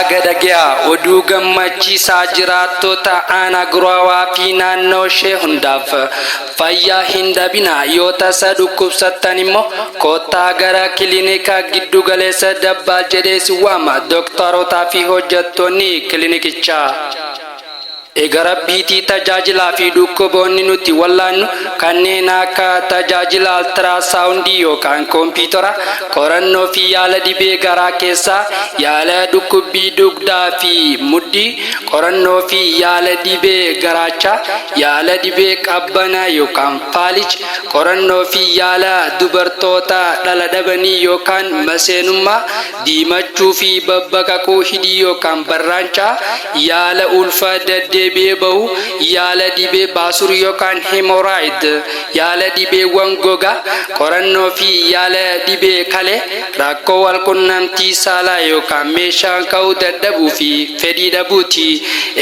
Baga dhagayaa, oduu gammachiisaa jiraattota aanaa Guraawaa fi naannoo ishee hundaaf. Fayyaa hin dhabinaa, yoo tasa dhukkubsattan immoo koottaa gara kilinika giddu galeessa Dabbaal jedhee si waama dooktarotaa fi hojjettoonni kilinikichaa. Egaa rabbiitii tajaajilaa fi dhukkuboonni nuti wallaannu kanneen akka tajaajila ultrasound yookaan koompitara, qorannoo fi yaala dhibee garaa keessaa, yaala dhukkubbii dugdaa fi mudhii, qorannoo fi yaala dhibee garaachaa, yaala dhibee qabbanaa yookaan faalich, qorannoo fi yaala dubartoota dhala dhabanii yookaan maseenummaa, diimachuu fi babbaqaquu hidhii yookaan barraancaa, yaala ulfa deddeebi'ee bahu, yaala dhibee baasur yookaan hemorrhoid, yaala dhibeewwan gogaa, qorannoo fi yaala dhibee kalee, rakkoo walqunnamtii saalaa yookaan meeshaan ka'uu dadhabuu fi fedhii dhabuuti.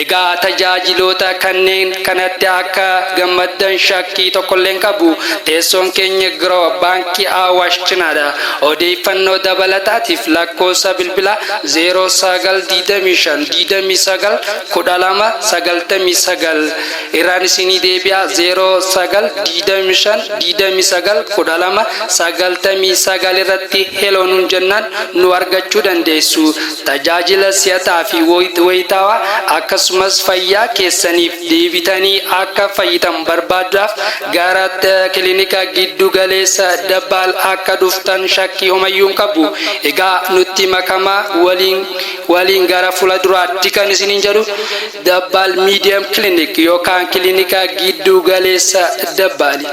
Egaa tajaajiloota kanneen kanatti akka gammaddan shakkii tokkollee hin qabu. Teessoon keenya Giroo Baankii Awaash cinaadha. Odeeffannoo dabalataatiif lakkoofsa bilbilaa 0925 29 12 99 irraan isinii deebi'a, 0925 29 12 99 irratti hello nuun jennaan nu argachuu dandeessu. Tajaajila si'ataa fi wayitaawaa akkasumas fayyaa keessaniif deebitanii akka fayyitan barbaaduudhaaf gara kilinika giddu galeessa Dabbaal akka dhuftan shakkii homayyuu hin qabu. Egaa nutti makamaa, waliin waliin gara fuula duraatti kan isiniin jedhu Dabbaal Medium Clinic yookaan kilinika giddu galeessa Dabbaali.